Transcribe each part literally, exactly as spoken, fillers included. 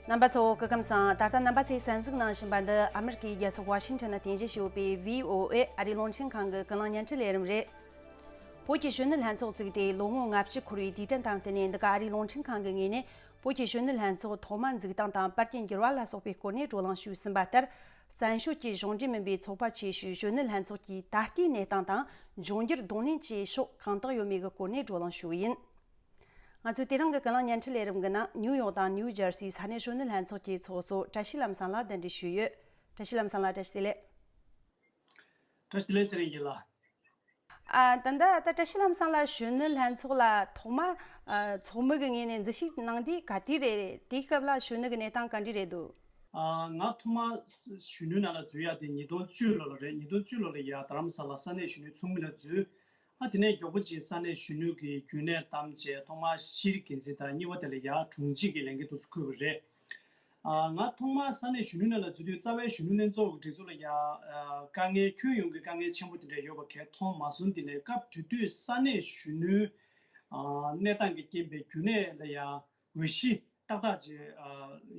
རྣམ་པ་ཚོ་སྐུ་ཁམས་བཟང་། ད་ལྟ་རྣམ་པ་ཚོས་གསན་གཟིགས་གནང་བཞིན་པ་འདི་ཨ་མི་རི་ཀའི་རྒྱལ་ས་ཝ་ཤིང་ཊོན་ནས་རྟེན་གཞི་བྱས་ཡོད་པའི་བྷི་ཨོ་ཨེ་ཨ་རིའི་རླུང་འཕྲིན་ཁང་གི་ཀུན་གླེང་བརྙན་འཕྲིན་ལས་རིམ་རེད། བོད་ཀྱི་གཞོན་ནུ་ལྷན་ཚོགས་བཙུགས་ཏེ་ལོ་ངོ་ལྔ་བཅུ་འཁོར་བའི་དུས་དྲན་དང་བསྟུན་ནས། འདི་ག་ཨ་རིའི་རླུང་འཕྲིན་ཁང་གི་ངོས་ནས་བོད་ཀྱི་གཞོན་ནུ་ལྷན་ཚོགས་ཐོག་མ་འཛུགས་སྟངས་དང་། པར་གྱི་འགྱུར་བ་ལ་སོགས་པའི་སྐོར་ནས་བགྲོ་གླེང་ཞུས་ཟིན་པ་ལྟར། བཙན་བྱོལ་གྱི་གཞུང་འབྲེལ་མིན་པའི་ཚོགས་པ་ཆེ་ཤོས་གཞོན་ནུ་ལྷན་ཚོགས་ཀྱི་ད་ལྟའི་གནས་སྟངས་དང་། འབྱུང་འགྱུར་གདོང་ལེན་བྱེད་ཕྱོགས་གང་དག་ཡོད་མེད་ཀྱི་སྐོར་ནས་བགྲོ་གླེང་ཞུ་གི་ཡིན། ང་ཚོས་དེ་རིང་གི་ཀུན་གླེང་བརྙན་འཕྲིན་ལས་རིམ་གྱི་ནང་ནིའུ་ཡོག་དང་ནིའུ་ཇར་སིའི་ས་གནས་གཞོན་ནུ་ལྷན་ཚོགས་ཀྱི་ཚོགས་གཙོ་བཀྲ་ཤིས་ལམ་བཟང་ལགས་གདན་འདྲེན་ཞུས་ཡོད། བཀྲ་ཤིས་ལམ་བཟང་ལགས། བཀྲ་ཤིས་བདེ་ལེགས། བཀྲ་ཤིས་བདེ་ལེགས། ཚེ་རིང་རྒྱལ་ལགས། ཨ། ད་ལྟ་ད་བཀྲ་ཤིས་ལམ་བཟང་ལགས་གཞོན་ནུ་ལྷན་ཚོགས་ལ་ཐོག་མ་ཨ་ཚོགས་མི་གི་ངོས་ནས་འཛུལ་ཞུགས་གནང་དུས་ག་དུས་རེད། དེའི་སྐབས་ལ་གཞོན་ནུ་གི་གནས་སྟངས་ག་འདྲ་རེད་འདུག་ཨ། ང་ཐོག་མ་གཞོན་ནུའི་ནང་ལ་འཛུལ་ཡག་དེ་ཉིས་སྟོང་བཅུ་ལོ་ལ་རེད། ཉིས་སྟོང་བཅུ་ལོ་ལ་ཡ་རྡ་རམ་ས་ལ་ས་གནས་གཞོན་ནུའི་ཚོགས་མི་ལ་འཛུལ། ཨ། དེ་ནས་མགྱོགས་པོ་ཅིག་ས་གནས་གཞོན་ནུ་གི་རྒྱུན་ལས་བདམས་བྱས། ཐོག་མར་ཤེས་རིག་འགན་འཛིན་དང་། གཉིས་པ་དེ་ལ་ཡ་དྲུང་ཆེ་གི་ལས་འགན་འདུག་སེ་འཁུར་བ་རེད། ཨ། ང་ཐོག་མར་ས་གནས་གཞོན་ནུ་ལྷན་ཚོགས་ལ་འཛུལ་དུས། རྩ་བའི་གཞོན་ནུ་ལྷན་ཚོགས་ཀྱི་སྒྲིག་འཛུགས་ལ་ཡ་ཨ་དཀའ་ངལ། ཁྱོན་ཡོངས་ཀྱི་དཀའ་ངལ་ཆེན་པོ་དེ་འདྲ་ཡོད་པ་གང་མཐོང་མ་སོང་། དེ་ནས་སྐབས་དེ་དུས་ས་གནས་གཞོན་ནུའི་ཨ་གནས་སྟངས་ཀྱི་རྐྱེན་པས་རྒྱུན་ལས་ལ་ཡ་འོས་གཞི་ཏག་ཏག་ཅིག་ཨ་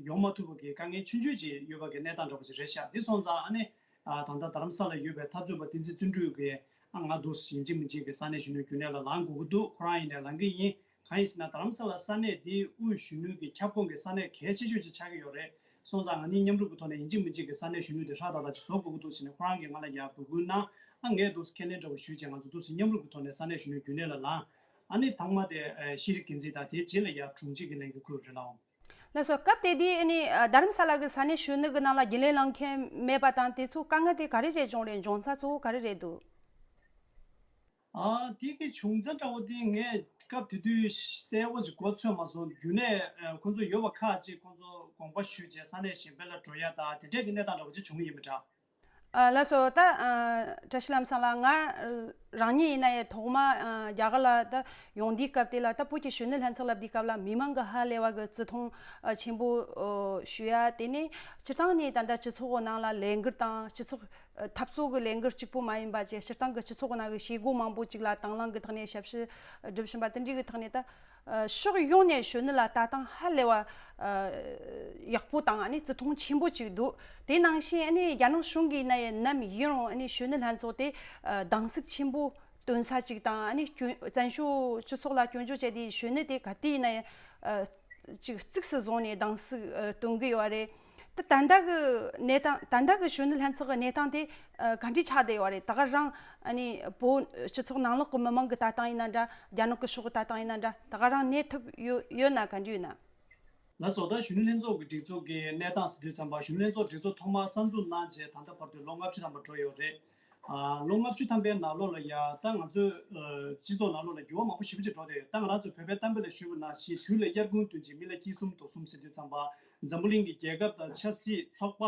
ཡོང་མ་ཐུབ་པ་གི་དཀའ་ངལ་ཆུང་ཆུང་ཅིག་ཡོད་པ་གི་གནས་སྟངས་འདྲ་པོ་ཅིག་རེད་ཤག་དེ་སོང་ཙང་ཨ་ནི་ཨ་ད་ལྟ་རྡ་རམ་ས་ལ་ཡོད་པའི་འཐབ་རྩོད་པ་བསྟན་འཛིན་བརྩོན་འགྲུས་ཀྱིས། ཨ། ང་འདུག་སེ་ཡིན་གཅིག་མིན་གཅིག་གི་ས་གནས་གཞོན་ནུའི་རྒྱུན་ལས་ལ་ལངས་དགོས་ཀྱི་འདུག་ཁོ་རང་ཡིན་ནའི་ལངས་ཀྱི་ཡིན། གང་ཡིན་ཟེར་ན། རྡ་རམ་ས་ལ་ས་གནས་འདིའི་དབུས་གཞོན་ནུ་གི་ཁྱབ་ཁོངས་ཀྱི་ས་གནས་གལ་ཆེ་ཤོས་ཅིག་ཆགས་ཀྱི་ཡོད་རེད། སོང་ཙང་ང་གཉིས་མཉམ་རུབ་ཀྱི་ཐོག་ནས་ཡིན་གཅིག་མིན་གཅིག་གི་ས་གནས་གཞོན་ནུ་དེ་ཧྲག་ཏག་ཏག་ཅིག་བཟོ་དགོས་ཀྱི་འདུག་ཟེར་ནས་ཁོ་རང་གིས་ང་ལ་ཡར་འབོད་སྐུལ་གནང་། ཨ། ངས་འདུག་སེ་ཁས་ལེན་འདྲ་པོ་ཞུས་བྱས། ང་ཚོ་འདུག་སེ་མཉམ་རུབ་ཀྱི་ཐོག་ནས་ས་གནས་གཞོན་ནུའི་རྒྱུན་ལས་ལ་ལངས། ཨ་ནི་དང་མ་དེ་ཨ་ཤེས་རིག་འགན་འཛིན་དང་། དེའི་རྗེས་ལ་ཡར་དྲུང་ཆེ་གི་ལས་འགན་འཁུར་བ་རེད་ལགས། ལགས་སོ། སྐབས་དེ་དུས་ཨ་ནི་ཨ་རྡ་རམ་ས་ལ་གི་ས་གནས་གཞོན་ནུ་གི་ནང་ལ་རྒྱུན་ལས་ལངས་མཁན་མེད་པ་དང་། དེ་ཚོ་དཀའ་ངལ་དེ་ག་རེ་བྱས་བྱུང་རེད། འབྱུང་རྩ་གཙོ་བོ་ག་རེ་རེད་འདུག་ཨ། དེ་གི་བྱུང་རྩ་འདྲ་པོ་དེ་ངས་སྐབས་དེ་དུས་གསལ་པོ་ཅིག་གོ་ཚོད་མ་སོང་། རྒྱུན་ལས་ཨ་ཁོང་ཚོ་ཡོད་པ་ཁག་ཅིག་ཁོང་ཚོ་དགོངས་པ་ཞུས་བྱས་ས་གནས་གཞན་པ་ལ་འགྲོ་ཡ་དང་། དེ་འདྲས་ཀྱི་གནས་སྟངས་འདྲ་པོ་ཅིག་བྱུང་གི་ཡིན་པ་འདྲ། ཨ། ལགས་སོ། ད་ཨ་བཀྲ་ཤིས་ལམ་བཟང་ལགས། ང་རང་ཉིད་ཡིན་ན་ཡང་ཐོག་མ་ཨ་རྒྱ་གར་ལ་ད་ཡོང་དུས་སྐབས་དེ་ལ། ད་བོད་ཀྱི་གཞོན་ནུ་ལྷན་ཚོགས་ལབ་དུས་སྐབས་ལ་མི་མང་གི་ཧ་ལས་པ་གི་བརྩི་མཐོང་ཨ་ཆེན་པོ་ཨ་ཞུ་ཡ། དེ་ནས་སྤྱིར་བཏང་ནས་ད་ལྟ་སྤྱི་ཚོགས་ཀྱི་ནང་ལ་ལས་འགུལ་དང་། སྤྱི་ཚོགས་ཨ་འཐབ་རྩོད་ཀྱི་ལས་འགུལ་གཅིག་པུ་མ་ཡིན་པ་བཅས། སྤྱིར་བཏང་གི་སྤྱི་ཚོགས་ཀྱི་ནང་གི་བྱེད་སྒོ་མང་པོ་ཅིག་ལ་དང་བླངས་ཀྱི་ཐོག་ནས་ཞབས་ཞུ་སྒྲུབ་བཞིན་པ་དེ་འདྲའི་གི་ཐོག་ནས། ད་ཨ་ཕྱོགས་ཡོངས་ནས་གཞོན་ནུ་ལ་ལྟ་སྟངས་ཧ་ལས་པ་ཨ་ཡག་པོ་དང་། ཨ་ནི་བརྩི་མཐོང་ཆེན་པོ་ཅིག་འདུག་དེ་ནང་བཞིན་ཨ་ནི་རྒྱ་ནག་གཞུང་གིས་ཡིན་ན་ཡང་ནམ་ཡིན་རུང་ཨ་ནི་གཞོན་ནུ་ལྷན་ཚོགས་དེ་ཨ་གདེང་ཚོད་ཆེན་པོ་སྟོན་ས་ཅིག་དང་། ཨ་ནི་སྐྱོན་བཙན་བྱོལ་སྤྱི་ཚོགས་ལ་སྐྱོན་བརྗོད་བྱས་ཏེ། གཞོན་ནུ་དེ་ག་དུས་ཡིན་ན་ཡང་ཨ་ཅིག་གཙིགས་སུ་བཟུང་ནས་གདེང་ཚོད་ཨ་སྟོན་གི་ཡོད་རེད། ད་ད་ལྟ་གི་གནས་སྟངས། ད་ལྟ་གི་གཞོན་ནུ་ལྷན་ཚོགས་ཀྱི་གནས་སྟངས་དེ་ཨ་ག་འདྲ་ཆགས་བསྡད་ཡོད་རེད། ད་ག་རང་ཨ་ནི་བོད་སྤྱི་ཚོགས་ནང་ལོགས་ཀྱི་མི་མང་གི་ལྟ་སྟངས་ཡིན་ན་འདྲ། རྒྱ་ནག་གི་ཕྱོགས་ཀྱི་ལྟ་སྟངས་ཡིན་ན་འདྲ། ད་ག་རང་གནས་ཐུབ་ཡོད་ཡོད་ན་ག་འདྲ་ཡོད་ན། ལགས་སོ། ད་གཞོན་ནུ་ལྷན་ཚོགས་ཀྱི་སྒྲིག་འཛུགས་ཀྱི་གནས་སྟངས་ཟེར་དུས་ཙམ་པ། གཞོན་ནུ་ལྷན་ཚོགས་སྒྲིག་འཛུགས་ཐོག་མར་གསར་འཛུགས་གནང་རྗེས་ད་ལྟ་བར་དུ་ལོ་ལྔ་བཅུ་ཐམ་པ་འགྲོ་ཡོད་རེད། ཨ། ལོ་ལྔ་བཅུ་ཐམ་པའི་ནང་ལོགས་ལ་ཡ་ད་ང་ཚོའི་ཨ་སྤྱི་ཚོགས་ནང་ལོགས་ལ་འགྱུར་བ་མང་པོ་ཞེ་པོ་ཅིག་འགྲོ་བསྡད་ཡོད། ད་ང་རང་ཚོ་བོད་པའི་གཏམ་དཔེ་ལ་ཞུས་པ་ནང་བཞིན། དུས་ལ་དབྱར་དགུན་སྟོན་ཅིང་། མི་ལ་སྐྱིད་གསུམ་སྡུག་གསུམ་ཟེར་དུས་ཙམ་པ། འཛམ་བུ་གླིང་གི་རྒྱལ་ཁབ་དང་ཆབ་སྲིད། ཚོགས་པ་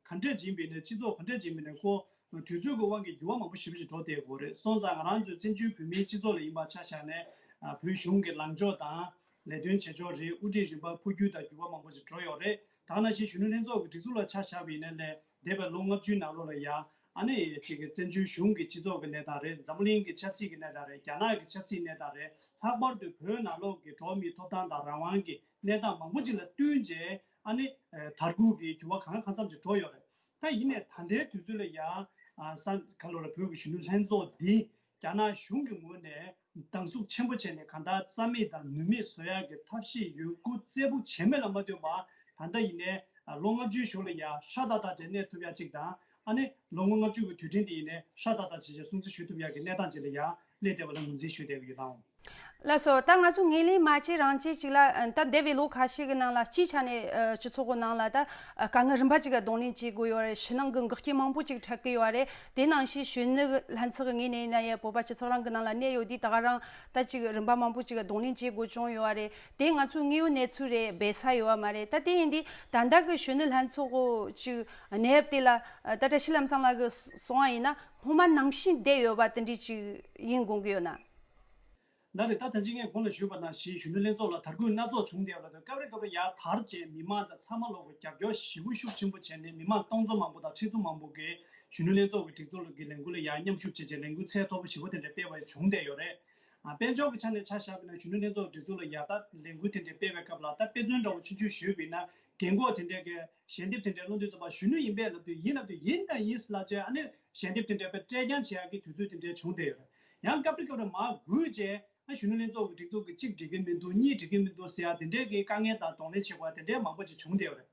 ག་འདྲས་ཅིག་ཡིན་པ་ཡིན་ནའི། སྤྱི་ཚོགས་ག་འདྲས་ཅིག་ཡིན་པ་ཡིན་ནའི། ཁོ་དུས་ཚོད་ཀྱི་དབང་གིས་འགྱུར་བ་མང་པོ་ཞེ་པོ་ཅིག་འགྲོ་བསྡད་ཡོད་རེད། སོང་ཙང་ང་རང་ཚོའི་བཙན་བྱོལ་བོད་མིའི་སྤྱི་ཚོགས་ལ་ཡིན་པ་ཆ་བཞག་ནས། ཨ། བོད་གཞུང་གི་ལངས་ཕྱོགས་དང་། ལས་དོན་བྱེད་ཕྱོགས་རེད། དབུ་ཁྲིད་རིམ་པ་འཕོ་འགྱུར་དང་འགྱུར་བ་མང་པོ་ཞིག་འགྲོ་ཡོད་རེད། ད་ག་ནང་བཞིན་གཞོན་ནུ་ལྷན་ཚོགས་ཀྱི་སྒྲིག་འཛུགས་ལ་ཆ་བཞག་པ་ཡིན་ན་ལས། འདས་པའི་ལོ་ལྔ་བཅུའི་ནང་ལོགས་ལ་ཡ་ཨ་ནི་གཅིག་གི་བཙན་བྱོལ་གཞུང་གི་སྤྱི་ཚོགས་ཀྱི་གནས་སྟངས་རེད། འཛམ་བུ་གླིང་གི་ཆབ་སྲིད་ཀྱི་གནས་སྟངས་རེད། རྒྱ་ནག་གི་ཆབ་སྲིད་གནས་སྟངས་རེད། ལྷག་པར་དུ་བོད་ནང་ལོགས་ཀྱི་འགྲོ་བ་མིའི་ཐོབ་ཐང་དང་རང་དབང་གི་གནས་སྟངས་མང་པོ་ཅིག་ལ་བསྟུན་བྱས། ཨ་ནི་ཨ་དར་རྒུད་ཀྱི་འགྱུར་བ་གང་ལ་གང་འཚམ་ཅིག་འགྲོ་ཡོད་རེད། ད་ཡིན་ནའི་ད་ལྟའི་དུས་ཚོད་ལ་ཡ་ཨ་ས་ག་ལོ་ར་བོད་ཀྱི་གཞོན་ནུ་ལྷན་ཚོགས་འདི་རྒྱ་ནག་གཞུང་གི་ངོས་ནས་གདེང་ཚོད་ཆེན་པོ་བྱས་ནས་གང་ལྟར་རྩ་མེད་དང་ནུས་མེད་བཟོ་ཡག་གི་ཐབས་ཤེས་ཡོད་རྒུ་རྩལ་པོ་བྱས་མེད་ལ་མ་ལྟོས་པར། ད་ལྟ་ཡིན་ནའི་ལོ་ལྔ་བཅུའི་གཞུག་ལ་ཡ་ཧྲ་ཏག་ཏག་བྱས་གནས་ཐུབ་ཡག་ཅིག་དང་། ཨ་ནི་ལོ་ངོ་ལྔ་བཅུ་གི་དུས་དྲན་འདི་ཡིན་ནའི་ཧྲ་ཏག་ཏག་བྱས་བྱས་སྲུང་བརྩི་ཞུ་ཐུབ་ཡག་གི་གནས་སྟངས་ཅིག་ལ་ཡ་སླེབས་བསྡད་པ་ལ་ངོས་འཛིན་ཞུ་བསྡད་ཀྱི་ཡོད་ལགས། ལགས་སོ། ད་ང་ཚོ་ངོས་ལེན་མ་བྱས་རང་བྱས་ཅིག་ལ། ད་འདས་པའི་ལོ་ཁ་ཤས་ཀྱི་ནང་ལ་སྤྱིའི་ཆ་ནས་ཨ་སྤྱི་ཚོགས་ཀྱི་ནང་ལ་ད་ཨ་དཀའ་ངལ་རིམ་པ་ཅིག་གདོང་ལེན་བྱེད་དགོས་ཡོད་རེད། ཕྱི་ནང་གི་འགག་རྐྱེན་མང་པོ་ཅིག་འཕྲད་ཀྱི་ཡོད་རེད། དེ་ནང་བཞིན་གཞོན་ནུ་ལྷན་ཚོགས་ཀྱི་ངོས་ནས་ཡིན་ན་ཡང་བོད་པ་སྤྱི་ཚོགས་རང་གི་ནང་ལ་གནས་ཡོད་དུས། ད་ག་རང་ད་ཅིག་རིམ་པ་མང་པོ་ཅིག་གདོང་ལེན་བྱེད་དགོས་བྱུང་ཡོད་རེད། དེ་ང་ཚོའི་དངོས་ཡོད་གནས་ཚུལ་རེད། སྦས་ས་ཡོད་པ་མ་རེད། ད་དེ་ཡིན་དུས་ད་ལྟ་གི་གཞོན་ནུ་ལྷན་ཚོགས་ཅིག་གནས་བབ་དེ་ལ་ད་བཀྲ་ཤིས་ལམ་བཟང་ལགས་ཀྱིས་གསུང་བ་ཡིན་ན། སྔོན་མ་ནང་བཞིན་བསྡད་ཡོད་པ་དེ་འདྲ་ཅིག་ཡིན་དགོངས་ཀྱི་ཡོད་ན། ད་རེས་ད་ཐེངས་ཅིག་ངས་གོང་ལ་ཞུས་པ་ནང་བཞིན་གཞོན་ནུ་ལྷན་ཚོགས་ལ་དར་རྒུད་སྣ་ཚོགས་བྱུང་བསྡད་ཡོད་ལ། སྐབས་རེ་སྐབས་རེ་ཡར་དར་རྗེས་མི་མང་དང་ཚང་མ་ལོག་གི་རྒྱབ་སྐྱོར་ཞེ་པོ་ཤུགས་ཆེན་པོ་བྱས་ནས། མི་མང་སྟོང་ཚོ་མང་པོ་དང་ཁྲི་ཚོ་མང་པོ་གིས་གཞོན་ནུ་ལྷན་ཚོགས་ཀྱི་སྒྲིག་འཛུགས་ཀྱི་ལས་འགུལ་ལ་ཡར་མཉམ་ཞུགས་བྱས་རྗེས་ལས་འགུལ་ཚད་མཐོ་པོ་ཞེ་པོ་དེ་འདྲ་སྤེལ་བ་བྱུང་བསྡད་ཡོད་རེད། ཨ། དཔལ་འབྱོར་གྱི་ཆ་ནས་ཆ་བཞག་པ་ན། གཞོན་ནུ་ལྷན་ཚོགས་སྒྲིག་འཛུགས་ལ་ཡར་ད་ལས་འགུལ་དེ་འདྲ་སྤེལ་བའི་སྐབས་ལ། ད་དཔེ་མཚོན་འདྲ་བོ་ཆུང་ཆུང་ཞུས་པ་ཡིན་ན། རྒན་གོག་དེ་འདྲས་ཀྱི་ཞལ་འདེབས་དེ་འདྲས་སློང་དུས་ཙམ་པ་གཞོན་ནུ་ཡིན་པས་ལབ་དུས་ཡིན་ལབ་དུས་ཡིན་དང་ཡིན་ལབ་བྱས་ཨ་ནི་ཞལ་འདེབས་དེ་འདྲས་པའི་སྤྲད་རྐྱང་བྱེད་ཡག་གི་དུས་ཚོད་དེ་འདྲས་བྱུང་བསྡད་ཡོད་རེད། ཡང་སྐབས་རེ་སྐབས་རེ་མར་སྒུག་བྱས་ཨ་གཞོན་ནུ་ལྷན་ཚོགས་ཀྱི་སྒྲིག་འཛུགས་ཀྱི་གཅིག་འགྲིག་གི་མི་འདུག་གཉིས་འགྲིག་གི་མི་འདུག་ཟེར་ཡག་དེ་འདྲས་ཀྱི་དཀའ་ངལ་དང་གདོང་ལེན་བྱེད་དགོས་ཡག་དེ་འདྲས་མང་པོ་ཅིག་བྱུང་བསྡད་ཡོད་རེད།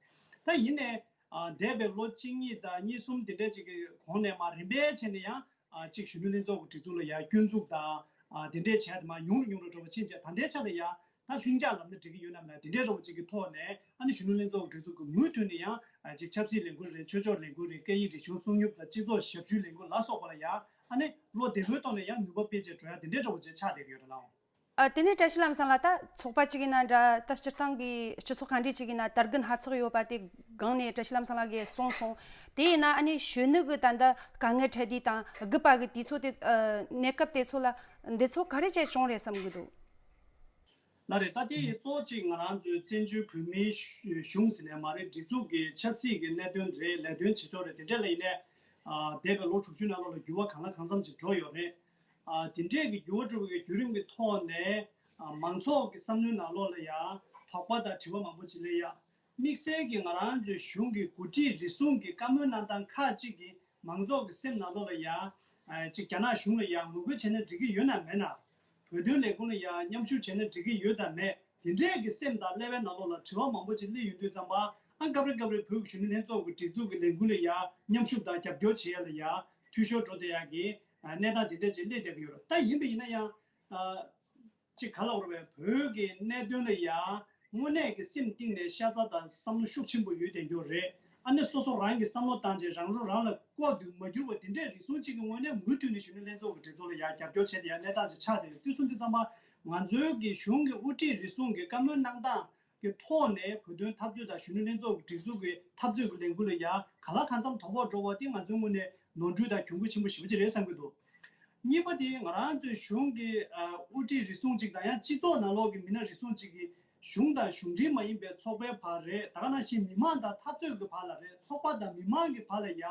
ད་ཡིན་ནའི་ཨ་འདས་པའི་ལོ་གཅིག་གཉིས་དང་གཉིས་གསུམ་དེ་འདྲས་ཅིག་གི་གོང་ནས་མར་རིམ་པས་བྱས་ནས་ཡང་ཨ་གཅིག་གཞོན་ནུ་ལྷན་ཚོགས་ཀྱི་སྒྲིག་འཛུགས་ལ་ཡང་སྐྱོན་འཛུགས་དང་ཨ་དེ་འདྲས་བྱས་ཏེ་མར་ཉུང་རུ་ཉུང་རུ་འགྲོ་བ་ཕྱིན་བྱས་ད་ལྟའི་ཆ་ལ་ཡང་ད་ལྷིང་འཇགས་ལབ་ན་འགྲིག་གི་ཡོད་ནམ་ལ་དེ་འདྲས་འདྲ་བོ་ཅིག་གི་ཐོག་ནས་ཨ་ནི་གཞོན་ནུ་ལྷན་ཚོགས་ཀྱི་སྒྲིག་འཛུགས་ཀྱི་མུ་མཐུད་ནས་ཡང་ཨ་ཅིག་ཆབ་སྲིད་ལས་འགུལ་རེད། ཆོས་ཕྱོགས་ལས་འགུལ་རེད། སྐད་ཡིག་རིག་གཞུང་སྲུང་སྐྱོབ་དང་སྤྱི་ཚོགས་ཞབས་ཞུའི་ལས་འགུལ་ལ་སོགས་པ་ལ་ཡང་ཨ་ནི་བློ་བདེ་པོའི་ཐོག་ནས་ཡང་ནུས་པ་སྤེལ་བྱས་འགྲོ་ཡ་དེ་འདྲས་འདྲ་བོ་ཅིག་ཆགས་བསྡད་ཀྱི་ཡོད་རེད་ལགས། ཨ། དེ་ནས་བཀྲ་ཤིས་ལྷ་མོ་ཚང་ལགས། ད་ཚོགས་པ་གཅིག་ཡིན་ན་འདྲ། ད་སྤྱིར་བཏང་གི་སྤྱི་ཚོགས་ག་འདྲ་ཅིག་ཡིན་ན་དར་རྒུད་སྣ་ཚོགས་ཡོད་པ་དེ་སྒང་ནས་བཀྲ་ཤིས་ལྷ་མོ་ཚང་ལགས་ཀྱིས་གསུངས་སོང་། དེ་ཡིན་ན་ཨ་ནི་གཞོན་ནུ་གི་ད་ལྟ་དཀའ་ངལ་འཕྲད་དུས་དང་སྒུག་པ་གི་དུས་ཚོད་དེ། ཨ། གནས་སྐབས་དེ་ཚོ་ལ་འདི་ཚོ་ག་རེ་བྱས་བྱུང་རེད་བསམ་གྱི་འདུག་ལགས་རེད། ད་དེ་གཙོ་བོ་གཅིག་ང་རང་ཚོའི་བཙན་བྱོལ་བོད་མིའི་གཞུང་ཟེར་ནས་མ་རེད། སྒྲིག་འཛུགས་ཀྱི་ཆབ་སྲིད་ཀྱི་གནད་དོན་རེད། ལས་དོན་བྱེད་ཕྱོགས་རེད། དེ་འདྲ་ལ་ཡིན་ནའི་ཨ་འདས་པའི་ལོ་དྲུག་ཅུ་ནང་ལོགས་ལ་འགྱུར་བ་གང་ལ་གང་འཚམ་ཅིག་འགྲོ་ཡོད་རེད། ཨ་དེ་འདྲས་ཀྱི་འགྱུར་བ་འགྲོ་བའི་བརྒྱུད་རིམ་གྱི་ཐོག་ནས་ཨ་མང་ཚོགས་ཀྱི་བསམ་བློའི་ནང་ལོགས་ལ་ཡང་དོགས་པ་དང་དྲི་བ་མང་པོ་ཅིག་སླེབས་ཡ། དམིགས་བསལ་གྱིས་ང་རང་ཚོའི་གཞུང་གི་འགོ་ཁྲིད་རེ་ཟུང་གིས་བཀའ་མོལ་གནང་སྟངས་ཁག་ཅིག་གིས་མང་ཚོགས་ཀྱི་སེམས་ནང་ལོགས་ལ་ཡང་ཨ་ཅིག་རྒྱ་ནག་གཞུང་ལ་ཡང་ངོ་རྒོལ་བྱས་ན་འགྲིག་གི་ཡོད་ན་མེད་ན། བོད་དོན་ལས་ཁུངས་ལ་ཡང་མཉམ་ཞུགས་བྱས་ན་འགྲིག་གི་ཡོད་དམ་མེད། དེ་འདྲས་ཀྱི་སེམས་དང་ཀླད་པའི་ནང་ལོགས་ལ་དྲི་བ་མང་པོ་ཅིག་སླེབས་ཡོང་དུས་ཙམ་པ་ཨ་སྐབས་རེ་སྐབས་རེ་བོད་ཀྱི་གཞོན་ནུ་ལྷན་ཚོགས་ཀྱི་སྒྲིག་འཛུགས་ཀྱི་ལས་འགུལ་ལ་ཡང་མཉམ་ཞུགས་དང་རྒྱབ་སྐྱོར་བྱེད་ཡ་ལ་ཡང་འཐུས་ཤོར་འགྲོ་བསྡད་ཡ་གི་ཨ་གནས་སྟངས་དེ་འདྲས་ཅིག་སླེབས་བསྡད་ཀྱི་ཡོད་རེད། ད་ཡིན་པ་ཡིན་ན་ཡང་ཨ་ཅིག་ག་ལབ་དགོས་རེད་པས། བོད་ཀྱི་གནད་དོན་ལ་ཡང་དངོས་གནས་ཀྱི་སེམས་གཏིང་ནས་ཤ་ཚ་དང་བསམ་བློ་ཤུགས་ཆེན་པོ་ཡོད་བསྡད་ཀྱི་ཡོད་རེད། ཨ་ནི་སོ་སོ་རང་གིས་བསམ་བློ་བཏང་བྱས་རང་རོ་རང་ལ་ལྐོག་ཏུ་མ་གྱུར་བ་དེ་འདྲས་རེ་ཟུང་གཅིག་གི་ངོས་ནས་མུ་མཐུད་ནས་གཞོན་ནུ་ལྷན་ཚོགས་ཀྱི་སྒྲིག་འཛུགས་ལ་ཡང་རྒྱབ་སྐྱོར་བྱས་ཏེ་ཡང་གནས་སྟངས་ཅིག་ཆགས་བསྡད་ཡོད་དུས་གསུངས་དུས་ཙམ་པ་ང་ཚོའི་གི་གཞུང་གི་དབུ་ཁྲིད་རེ་ཟུང་གིས་བཀའ་མོལ་གནང་སྟངས་ཀྱི་ཐོག་ནས་བོད་དོན་འཐབ་རྩོད་དང་གཞོན་ནུ་ལྷན་ཚོགས་ཀྱི་སྒྲིག་འཛུགས་ཀྱི་འཐབ་རྩོད་ཀྱི་ལས་འགུལ་ལ་ཡང་གང་ལ་གང་འཚམ་དོ་ཕོག་འགྲོ་བ་དེ་ང་ཚོའི་ངོས་ནས་ནོར་འཁྲུལ་དང་གྱོང་གུད་ཆེན་པོ་ཞེ་པོ་ཅིག་རེད་བསམ་གྱི་འདུག་གཉིས་པ་དེ་ང་རང་ཚོའི་གཞུང་གི་ཨ་དབུ་ཁྲིད་རེ་ཟུང་གཅིག་དང་ཡང་སྤྱི་ཚོགས་ནང་ལོགས་ཀྱི་མི་སྣ་རེ་ཟུང་གཅིག་གིས་གཞུང་དང་གཞུང་འབྲེལ་མ་ཡིན་པའི་ཚོགས་པའི་བར་རེད། ད་ག་ནང་བཞིན་མི་མང་དང་འཐབ་རྩོད་ཀྱི་བར་ལ་རེད། ཚོགས་པ་དང་མི་མང་གི་བར་ལ་ཡང་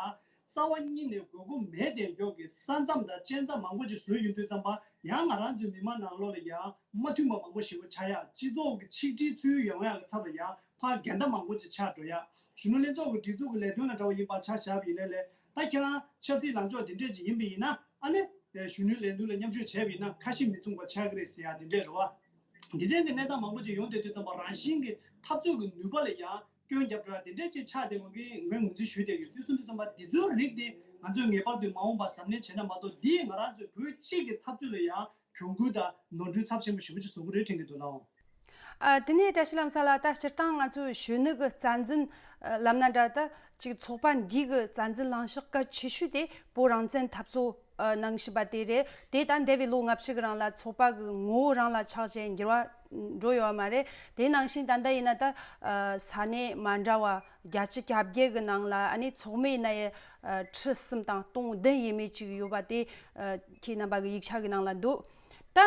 རྩ་བ་ཉིད་ནས་དགོས་མཁོ་མེད་དེ་མགྱོགས་ཀྱི་ས་མཚམས་དང་བཅད་མཚམས་མང་པོ་ཅིག་བཟོས་ཡོང་དུས་ཙམ་པ་ཡང་ང་རང་ཚོའི་མི་མང་ནང་ལོགས་ལ་ཡང་མ་མཐུན་པ་མང་པོ་ཞེ་པོ་ཆགས་ཡ། སྤྱི་ཚོགས་ཀྱི་ཆིག་སྒྲིལ་ཚུལ་ཡོང་ཡ་གི་ཚབ་ལ་ཡང་ཕར་འགལ་ཟླ་མང་པོ་ཅིག་ཆགས་འགྲོ་ཡ། གཞོན་ནུ་ལྷན་ཚོགས་ཀྱི་སྒྲིག་འཛུགས་ཀྱི་ལས་དོན་ལ་འདྲ་བ་ཡིན་པ་ཆ་བཞག་པ་ཡིན་ནའི་ལས། ད་ཁྱེད་རང་ཆབ་སྲིད་ལངས་ཕྱོགས་འདི་འདྲས་ཅིག་ཡིན་པ་ཡིན་ན་ཨ་ནི་གཞོན་ནུའི་ལས་འགུལ་ལ་མཉམ་ཞུགས་བྱས་པ་ཡིན་ན་ཁ་ཞེ་མི་མཚུངས་པ་ཆགས་ཀྱི་རེད་ཟེར་ཡ་འདི་འདྲས་རེད་བ། འདི་འདྲས་ཀྱི་གནས་སྟངས་མང་པོ་ཅིག་ཡོང་བསྡད་དུས་ཙམ་པ་རང་བཞིན་གྱི་འཐབ་རྩོད་ཀྱི་ནུས་པ་ལ་ཡང་སྐྱོན་རྒྱབ་འགྲོ་ཡ་འདི་འདྲས་ཅིག་ཆགས་བསྡད་ཡོང་གི་ངས་ངོས་འཛིན་ཞུས་བསྡད་ཡོད། དུས་གསུམ་དུས་ཙམ་པ་འདི་ཚོའི་རིགས་དེ་ང་ཚོས་ངེས་པར་དུ་མ་འོངས་པར་གཟབ་ནན་བྱས་ན་མ་གཏོགས་འདིས་ང་རང་ཚོའི་བོད་སྤྱི་གི་འཐབ་རྩོད་ལ་ཡང་གྱོང་གུད་དང་ནོར་འཁྲུལ་ཚབས་ཆེན་པོ་ཞེ་པོ་ཅིག་བཟོ་གི་རེད་དྲན་གྱི་འདུག་ལགས། ཨ། དེ་ནས་བཀྲ་ཤིས་ལྷ་མོ་ཚང་ལགས། ད་སྤྱིར་བཏང་ང་ཚོའི་གཞོན་ནུ་གི་རྩ་འཛིན་ལབ་ན་འདྲ། ད་ཅིག་ཚོགས་པ་འདི་གི་རྩ་འཛིན་ལངས་ཕྱོགས་གལ་ཆེ་ཤོས་དེ་བོད་རང་བཙན་འཐབ་རྩོད་གནང་བཞིན་པ་དེ་རེད། དེ་ད་འདས་པའི་ལོ་ལྔ་བཅུ་གི་རིང་ལ་ཚོགས་པ་གི་ངོ་བོ་རང་ལ་ཆགས་བྱས་འགྱུར་བ་འགྲོ་ཡོད་མ་རེད། དེ་ནང་བཞིན་ད་ལྟ་ཡིན་ན་ད་ས་གནས་མ་འདྲ་བ་བརྒྱད་ཅུ་གྱ་བརྒྱད་གི་ནང་ལ་ཨ་ནི་ཚོགས་མི་ཡིན་ན་ཡང་ཁྲི་གསུམ་དང་སྟོང་བདུན་ཡས་མས་ཅིག་ཡོད་པ་དེ་ཁྱེད་རྣམ་པ་གི་ཡིག་ཆ་གི་ནང་ལ་འདུག་ད་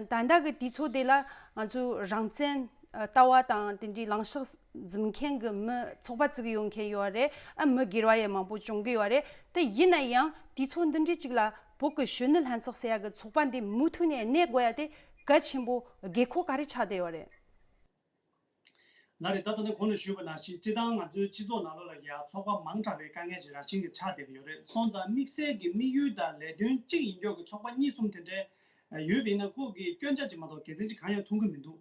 ད་ལྟ་གི་དུས་ཚོད་དེ་ལ་ང་ཚོའི་རང་བཙན་ལྟ་བ་དང་དེ་འདྲའི་ལངས་ཕྱོགས་འཛིན་མཁན་གི་མི་ཚོགས་པ་བཙུགས་ཡོང་མཁན་ཡོད་རེད། ཨ་མི་སྒེར་བ་ཡང་མང་པོ་བྱུང་གི་ཡོད་རེད། དེ་ཡིན་ན་ཡང་དུས་ཚོད་འདི་འདྲའི་ཅིག་ལ་བོད་ཀྱི་གཞོན་ནུ་ལྷན་ཚོགས་ཟེར་ཡ་གི་ཚོགས་པ་འདི་མུ་མཐུད་ནས་གནས་དགོས་ཡ་དེ་གལ་ཆེན་པོ་དགོས་མཁོ་ག་རེ་ཆགས་བསྡད་ཡོད་རེད། ལགས་རེད། ད་ལྟ་ནས་གོང་ལ་ཞུས་པ་ནང་བཞིན་སྤྱིར་བཏང་ང་ཚོའི་སྤྱི་ཚོགས་ནང་ལོགས་ལ་ཡང་ཚོགས་པ་མང་དྲགས་པའི་དཀའ་ངལ་ཞིག་རང་བཞིན་གྱིས་ཆགས་བསྡད་ཀྱི་ཡོད་རེད། སོང་ཙང་དམིགས་བསལ་གྱི་དམིགས་ཡུལ་དང་ལས་དོན་གཅིག་ཡིན་ཀྱོག་གི་ཚོགས་པ་གཉིས་གསུམ་དེ་འདྲའི་ཡོད་པ་ཡིན་ན་ཁོ་གི་སྐྱོན་ཆ་ཅིག་མ་གཏོགས་དགེ་མཚན་ཅིག་གང་ཡང་མཐོང་གི་མི་འདུག་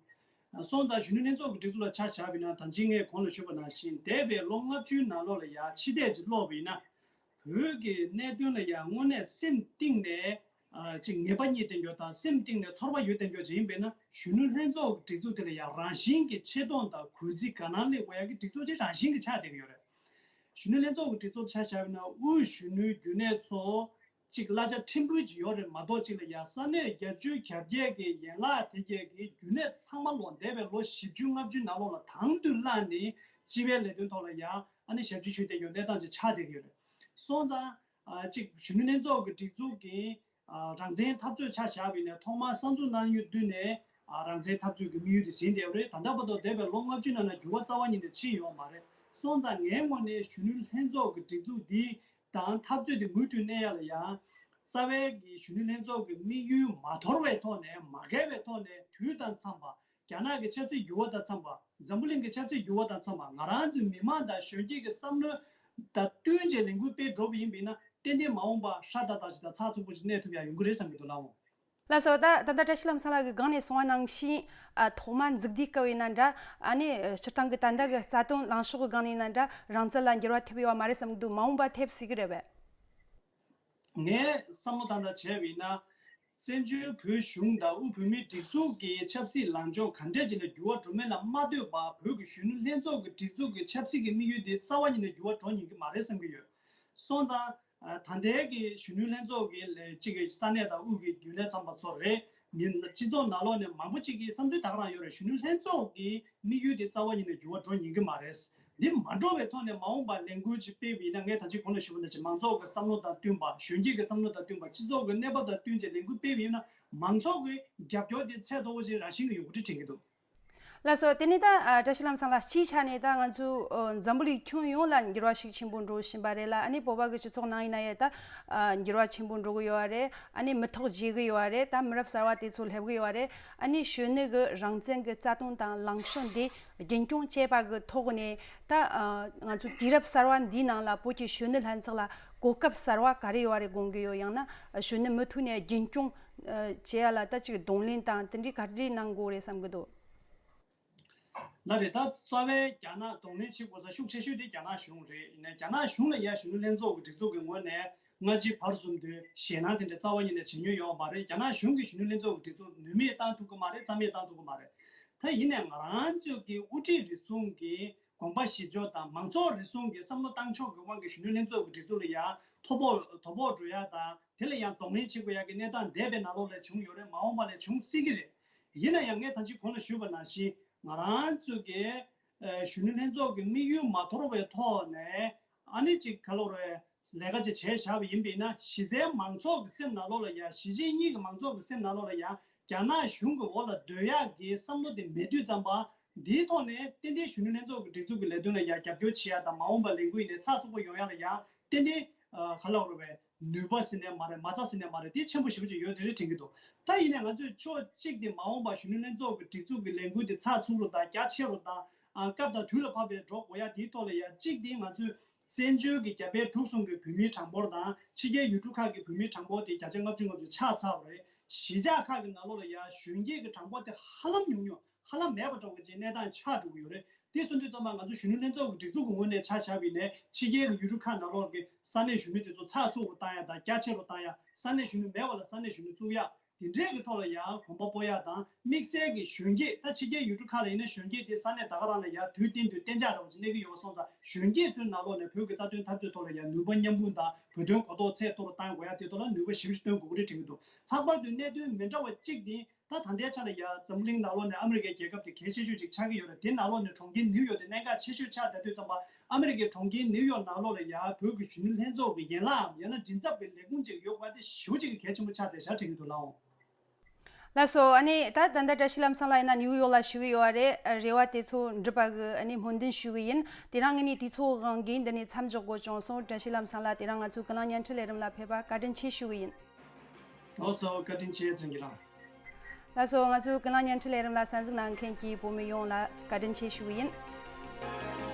སོང་ཙང་གཞོན་ནུ་ལྷན་ཚོགས་ཀྱི་སྒྲིག་འཛུགས་ལ་ཆ་བཞག་པ་ཡིན་ན་ད་ཅི་ངས་གོང་ལ་ཞུས་པ་ནང་བཞིན་འདས་པའི་ལོ་ལྔ་བཅུའི་ནང་ལོགས་ལ་ཡང་ཕྱི་བལྟས་ཅིག་ཀློག་པ་ཡིན་ན། བོད་ཀྱི་གནད་དོན་ལ་ཡང་དངོས་གནས་སེམས་གཏིང་ནས་ཨ་ཅིག་ངེས་པ་རྙེད་བསྡད་མཁན་དང་སེམས་གཏིང་ནས་ཚོར་བ་ཡོད་བསྡད་མཁན་ཅིག་ཡིན་པས་ན་གཞོན་ནུ་ལྷན་ཚོགས་ཀྱི་སྒྲིག་འཛུགས་དེ་ལ་ཡང་རང་བཞིན་གྱི་ཆེ་མཐོང་དང་གུས་བརྩི་དགའ་སྣང་སླེབས་དགོས་ཡག་གི་སྒྲིག་འཛུགས་ཅིག་རང་བཞིན་གྱི་ཆགས་བསྡད་ཀྱི་ཡོད་རེད། གཞོན་ནུ་ལྷན་ཚོགས་ཀྱི་སྒྲིག་འཛུགས་ཆ་བཞག་པ་ཡིན་ན་དབུས་གཞོན་ནུའི་རྒྱུན་ལས་ཚོ་གཅིག་གླ་ཆ་ཕྲན་བུ་ཅིག་ཡོད་རེད་མ་གཏོགས་གཅིག་ལ་ཡང་ས་གནས་བརྒྱད་ཅུ་གྱ་བརྒྱད་ཀྱི་ཡན་ལག་དེ་གྱད་ཀྱི་རྒྱུན་ལས་ཚང་མ་ལོ་འདས་པའི་ལོ་བཞི་བཅུ་ལྔ་བཅུ་ནང་ལོགས་ལ་དང་དུ་བླངས་ནས་སྤྱི་པའི་ལས་དོན་ཐོག་ལ་ཡང་ཨ་ནི་ཞབས་ཕྱི་ཞུས་བསྡད་ཡོད་གནས་སྟངས་ཅིག་ཆགས་བསྡད་ཀྱི་ཡོད་རེད། སོང་ཙང་ཨ་གཅིག་གཞོན་ནུ་ལྷན་ཚོགས་ཀྱི་སྒྲིག་འཛུགས་ཀྱི་ཨ་རང་བཙན་འཐབ་རྩོད་ཆ་བཞག་པ་ཡིན་ན་ཐོག་མར་གསར་འཛུགས་གནང་ཡུལ་དུས་ནས་ཨ་རང་བཙན་འཐབ་རྩོད་ཀྱི་དམིགས་ཡུལ་དེ་ཟིན་བསྡད་ཡོད་རེད། ད་ལྟ་བར་དུ་འདས་པའི་ལོ་ལྔ་བཅུ་ནང་ན་འགྱུར་བ་རྩ་བ་ཉིད་ནས་ཕྱིན་ཡོད་མ་རེད། སོང་ཙང་ངའི་ངོས་ནས་གཞོན་ནུ་ལྷན་ཚོགས་ཀྱི་སྒྲིག་འཛུགས་འདི་དང་འཐབ་རྩོད་དེ་མུ་མཐུད་གནས་ཡ་ལ་ཡང་རྩ་བའི་གི་གཞོན་ནུ་ལྷན་ཚོགས་ཀྱི་དམིགས་ཡུལ་མ་དོར་བའི་ཐོག་ནས་མ་འགལ་བའི་ཐོག་ནས་དུས་དང་འཚམས་པ་ རྒྱ་ནག་གི་ཆབ་སྲིད་འགྱུར་བ་དང་འཚམས་པ། འཛམ་བུ་གླིང་གི་ཆབ་སྲིད་འགྱུར་བ་དང་འཚམས་པ། ང་རང་ཚོའི་མི་མང་དང་གཞོན་སྐྱེས་ཀྱི་བསམ་བློ་དང་བསྟུན་བྱས་ལས་འགུལ་སྤེལ་འགྲོ་བ་ཡིན་པ་ཡིན་ན། ཏན་ཏན་མ་འོངས་པ་ཧྲ་ཏག་ཏག་ཅིག་དང་ཚགས་ཚུད་པོ་ཅིག་གནས་ཐུབ་ཡག་ཡོང་གི་རེད་བསམ་གྱི་འདུག་ལགས་འོང་། ལགས་སོ། ད་ད་ལྟ་བཀྲ་ཤིས་ལྷ་མོ་སང་ལགས་ཀྱིས་སྒང་ནས་གསུངས་པ་ནང་བཞིན། ཨ། ཐོག་མ་མཛུབ་དུས་སྐབས་ཡིན་ན་འདྲ། ཨ་ནི་སྤྱིར་བཏང་གི་ད་ལྟ་གི་རྩ་དོན་ལངས་ཕྱོགས་ཀྱི་སྒང་ནས་ཡིན་ན་འདྲ། རང་བཙན་ལ་འགྱུར་བ་ཐེབས་ཡོད་པ་མ་རེད་བསམ་གྱི་འདུག་མ་འོངས་པ་ཐེབས་སྲིད་ཀྱི་རེད་པས། ངས་བསམ་བློ་ད་ལྟ་བྱས་པ་ཡིན་ན། བཙན་བྱོལ་བོད་གཞུང་དང་དབུས་བོད་མིའི་སྒྲིག་འཛུགས་ཀྱི་ཆབ་སྲིད་ལངས་ཕྱོགས་ག་འདྲས་ཅིག་ལ་འགྱུར་བ་འགྲོ་མིན་ལ་མ་ལྟོས་པར། བོད་ཀྱི་གཞོན་ནུ་ལྷན་ཚོགས་ཀྱི་སྒྲིག་འཛུགས་ཀྱི་ཆབ་སྲིད་ཀྱི་དམིགས་ཡུལ་དེ་རྩ་བ་ཉིད་ནས་འགྱུར་བ་འགྲོ་ཉན་གྱི་མ་རེད་བསམ་གྱི་ཡོད། སོང་ཙང་། ཨ། ད་ལྟའི་གི་གཞོན་ནུ་ལྷན་ཚོགས་ཀྱི་ལས་གཅིག་གི་ས་གནས་དང་དབུས་ཀྱི་རྒྱུན་ལས་ཚང་པ་ཚོ་རེད། མི་སྤྱི་ཚོགས་ནང་ལོགས་ནས་མང་པོ་གཅིག་གི་བསམ་ཚུལ་ད་ག་རང་ཡོད་རེད། གཞོན་ནུ་ལྷན་ཚོགས་ཀྱི་དམིགས་ཡུལ་དེ་རྩ་བ་ཉིད་ནས་འགྱུར་བ་འགྲོ་ཉན་གྱི་མ་རེད། འདི་མ་འགྲོ་བའི་ཐོག་ནས་མ་འོངས་པར་ལས་འགུལ་ཅིག་སྤེལ་བ་ཡིན་ན། ངས་ད་ཅི་གོང་ལ་ཞུས་པ་ནང་བཞིན་མང་ཚོགས་ཀྱི་བསམ་བློ་དང་བསྟུན་པ། གཞོན་སྐྱེས་ཀྱི་བསམ་བློ་དང་བསྟུན་པ། སྤྱི་ཚོགས་ཀྱི་གནས་བབ་དང་བསྟུན་བྱས་ལས་འགུལ་སྤེལ་བ་ཡིན་ན། མང་ཚོགས་ཀྱི་རྒྱབ་སྐྱོར་དེ་ཚད་མཐོ་པོ་ཅིག་རང་བཞིན་གྱིས་ཡོང་གི་རེད་དྲན་གྱི་འདུག། ལགས་སོ། དེ་ནས་ད་ཨ་བཀྲ་ཤིས་ལྷ་མོ་སང་ལགས། སྤྱིའི་ཆ་ནས་ད་ང་ཚོ་ཨ་འཛམ་བུ་གླིང་ཁྱོན་ཡོངས་ལ་འགྱུར་བ་ཤུགས་ཆེན་པོ་འགྲོ་བཞིན་པ་རེད་ལ། ཨ་ནི་བོད་པ་གི་སྤྱི་ཚོགས་ནང་ཡིན་ན་ཡང་ད་ཨ་འགྱུར་བ་ཆེན་པོ་འགྲོ་གི་ཡོད་རེད། ཨ་ནི་མི་ཐོག་བརྗེ་གི་ཡོད་རེད། ད་མི་རབས་གསར་བ་དེ་ཚོ་སླེབས་གི་ཡོད་རེད། ཨ་ནི་གཞོན་ནུ་གི་རང་བཙན་གི་རྩ་དོན་དང་ལངས་ཕྱོགས་འདི་རྒྱུན་སྐྱོང་བྱེད་པ་གི་ཐོག་ནས་ད་ཨ་ང་ཚོ་དུས་རབས་གསར་བ་འདིའི་ནང་ལ་བོད་ཀྱི་གཞོན་ནུ་ལྷན་ཚོགས་ལ་གོ་སྐབས་གསར་བ་ག་རེ་ཡོད་རེད་དགོངས་ཀྱི་ཡོད། ཡང་ན་གཞོན་ནུ་མུ་མཐུད་ནས་རྒྱུན་སྐྱོང་ཨ་བྱེད་ཡ་ལ་ད་ཅིག་གདོང་ལེན་དང་དེ་འདྲའི་ག་རེ་གནང་དགོས་རེད་བསམ་གྱི་འདུག། ལགས་རེད། ད་རྩ་བའི་རྒྱ་ནག་གདོང་ལེན་བྱེད་དགོས་ས་ཤུགས་ཆེ་ཤོས་དེ་རྒྱ་ནག་གཞུང་རེད། ཡིན་ནའི་རྒྱ་ནག་གཞུང་ལ་ཡ་གཞོན་ནུ་ལྷན་ཚོགས་ཀྱི་སྒྲིག་འཛུགས་ཀྱི་ངོས་ནས་སྔ་ཕྱི་བར་གསུམ་དུ་ཞེད་སྣང་དེ་འདྲ་རྩ་བ་ཉིད་ནས་བྱེད་མྱོང་ཡོད་མ་རེད། རྒྱ་ནག་གཞུང་གིས་གཞོན་ནུ་ལྷན་ཚོགས་ཀྱི་སྒྲིག་འཛུགས་ནུས་མེད་བཏང་ཐུབ་ཀྱི་མ་རེད། རྩ་མེད་བཏང་ཐུབ་ཀྱི་མ་རེད། ད་ཡིན་ནའི་ང་རང་ཚོ་གི་དབུ་ཁྲིད་རེ་ཟུང་གིས་དགོངས་པ་བཞེས་ཕྱོགས་དང་། མང་ཚོགས་རེ་ཟུང་གིས་བསམ་བློ་བཏང་ཕྱོགས་ཀྱི་དབང་གིས་གཞོན་ནུ་ལྷན་ཚོགས་ཀྱི་སྒྲིག་འཛུགས་ལ་ཡ་དོ་ཕོག་དོ་ཕོག་འགྲོ་ཡ་དང་། དེ་ལ་ཡང་གདོང་ལེན་བྱེད་དགོས་ཡ་གི་གནས་སྟངས་འདས་པའི་ནང་ལོགས་ལ་བྱུང་ཡོད་རེད། མ་འོངས་པ་ལ་བྱུང་སྲིད་ཀྱི་རེད། ཡིན་ན་ཡང་ངས་ད་ཅི་གོང་ལ་ཞུས་པ་ནང་བཞིན། ང་རང་ཚོ་གི་ཨ་གཞོན་ནུ་ལྷན་ཚོགས་ཀྱི་དམིགས་ཡུལ་མ་དོར་བའི་ཐོག་ནས། ཨ་ནི་ཅིག་ག་ལབ་རེད། ལས་ཀ་ཅིག་བྱས་བཞག་པ་ཡིན་པ་ཡིན་ན། གཞི་རྩའི་མང་ཚོགས་ཀྱི་སེམས་ནང་ལོགས་ལ་ཡ། གཞིས་བྱེས་གཉིས་ཀྱི་མང་ཚོགས་ཀྱི་སེམས་ནང་ལོགས་ལ་ཡ། རྒྱ་ནག་གཞུང་གི་འོག་ལ་སྡོད་ཡག་གི་བསམ་བློ་དེ་མེད་དུས་ཙམ་པ། འདིའི་ཐོག་ནས་ཏན་ཏན་གཞོན་ནུ་ལྷན་ཚོགས་ཀྱི་སྒྲིག་འཛུགས་ཀྱི་ལས་དོན་ལ་ཡ་རྒྱབ་སྐྱོར་བྱེད་ཡ་དང་། མ་འོངས་པ་ལས་འགུལ་ཡིན་ནའི་ཚགས་ཚུད་པོ་ཡོང་ཡ་ལ་ཡ་ཏན་ཏན་ཨ་ག་ལབ་རེད་པས། ནུས་པ་ཟེར་ནའི་མ་རེད། མ་རྩ་ཟེར་ནའི་མ་རེད། དེ་ཆེན་པོ་ཞེ་པོ་ཅིག་ཡོད་དེ་རེད་དྲན་གྱི་འདུག། ད་ཡིན་ནའི་ང་ཚོས་ཕྱོགས་གཅིག་དེ་མ་འོངས་པ་གཞོན་ནུ་ལྷན་ཚོགས་ཀྱི་སྒྲིག་འཛུགས་ཀྱི་ལས་འགུལ་དེ་ཚགས་ཚུད་རུ་དང་། རྒྱ་ཆེ་རུ་དང་། ཨ་སྐབས་དང་དུས་ལ་བབ་པའི་འགྲོ་དགོས་ཡ་དེའི་ཐོག་ལ་ཡ། གཅིག་དེ་ང་ཚོས་བཙན་བྱོལ་གྱི་རྒྱ་བལ་འབྲུག་གསུམ་གྱི་བོད་མིའི་གྲངས་འབོར་དང་། ཕྱི་རྒྱལ་ཡུལ་གྲུ་ཁག་གི་བོད་མིའི་གྲངས་འབོར་དེ་བརྒྱ་ཆ་ལྔ་བཅུ་ང་བཅུ་ཆགས་ཚར་བ་རེད། གཞིས་ཆགས་ཁག་གི་ནང་ལོགས་ལ་ཡ་གཞོན་སྐྱེས་ཀྱི་གྲངས་འབོར་དེ་ཧ་ལམ་ཉུང་ཉུང་། ཧ་ལམ་མེད་པ་འདྲ་བོ་ཅིག་གནས་སྟངས་ཆགས་འགྲོ་གི་ཡོད་རེད། དེ་སོང་དུས་ཙམ་པ་ང་ཚོ་གཞོན་ནུ་ལྷན་ཚོགས་ཀྱི་སྒྲིག་འཛུགས་ཀྱི་ངོས་ནས་ཆ་བཞག་པ་ཡིན་ནའི། ཕྱི་རྒྱལ་གྱི་ཡུལ་གྲུ་ཁག་ནང་ལོགས་ཀྱི་ས་གནས་གཞོན་ནུ་དེ་ཚོ་ཚགས་ཚུད་པོ་བཏང་ཡ་དང་། རྒྱ་ཆེ་རུ་བཏང་ཡ། ས་གནས་གཞོན་ནུ་མེད་པ་ལ་ས་གནས་གཞོན་ནུ་བཙུགས་ཡ། དེ་འདྲའི་གི་ཐོག་ལ་ཡ་གོམ་པ་སྤོ་ཡ་དང་། དམིགས་བསལ་གྱི་གཞོན་སྐྱེས། ད་ཕྱི་རྒྱལ་ཡུལ་གྲུ་ཁག་ལ་ཡིན་ན་གཞོན་སྐྱེས་དེ་ས་གནས་ད་ག་རང་ལ་ཡ་དུས་གཏན་དུ་གཏན་འཇགས་འདྲ་བོ་ཅིག་གནས་ཀྱི་ཡོད་པ་སོང་ཙང་། གཞོན་སྐྱེས་ཚོའི་ནང་ལོགས་ནས་བོད་ཀྱི་རྩ་དོན་འཐབ་རྩོད་ཐོག་ལ་ཡ་ནུས་པ་མཉམ་སྤུངས་དང་། བོད་དོན་གོ་རྟོགས་ཚད་མཐོ་རུ་གཏང་དགོས་ཡ་དེ་ཐོག་ལ་ནུས་པ་ཞེ་པོ་ཅིག་བཏོན་དགོས་ཀྱི་རེད་དྲན་གྱི་འདུག། ལྷག་པར་དུ་གནད་དོན་མི་འདྲ་བ་གཅིག་དེ། ད་ད་ལྟའི་ཆ་ལ་ཡ་འཛམ་བུ་གླིང་ནང་ལོགས་ནས་ཨ་མི་རི་ཀའི་རྒྱལ་ཁབ་དེ་གལ་ཆེ་ཤོས་ཅིག་ཆགས་ཀྱི་ཡོད་རེད། དེ་ནང་ལོགས་ནས་གྲོང་ཁྱེར་ནིའུ་ཡོག་དེ་གནད་འགག་ཆེ་ཤོས་ཆགས་བསྡད་དུས་ཙམ་པ། ཨ་མི་རི་ཀའི་གྲོང་ཁྱེར་ནིའུ་ཡོག་ནང་ལོགས་ལ་ཡ་བོད་ཀྱི་གཞོན་ནུ་ལྷན་ཚོགས་ཀྱི་ཡན་ལག་ཡང་ན་མགྲིན་ཚབ་ཀྱི་ལས་ཁུངས་ཅིག་ཡོད་པ་དེ་ཞེ་པོ་ཅིག་གལ་ཆེན་པོ་ཆགས་བསྡད་ཤག་དྲན་གྱི་འདུག་ལགས་འོང་། ལགས་སོ། ཨ་ནི་ད་ད་ལྟ་བཀྲ་ཤིས་ལྷ་མོ་སང་ལགས་ཡིན་ན་ནིའུ་ཡོག་ལ་བཞུགས་ཀྱི་ཡོད་རེད། རེ་བ་དེ་ཚོ་འགྲུབ་པ་གི་ཨ་ནི་སྨོན་འདུན་ཞུ་གི་ཡིན། དེ་རིང་ངས་ནི་དུས་ཚོད་དབང་གིས་འདི་ནས་མཚམས་འཇོག་དགོས་བྱུང་སོང་། བཀྲ་ཤིས་ལྷ་མོ་སང་ལགས། དེ་རིང་ང་ཚོའི་ཀུན་གླེང་བརྙན་འཕྲིན་ལས་རིམ་ལ་ཕེབས་པ་བཀའ་དྲིན་ཆེ་ཞུ་གི་ཡིན། ལགས་སོ། བཀའ་དྲིན་ཆེ་བཙན་གྱི་ལགས། ལགས་སོ། ང་ཚོའི་ཀུན་གླེང་བརྙན་འཕྲིན་ལས་རིམ་ལ་གསན་གཟིགས་གནང་མཁན་གྱི་བོད་མི་ཡོངས་ལ་བཀའ་དྲིན་ཆེ་ཞུ་གི་ཡིན།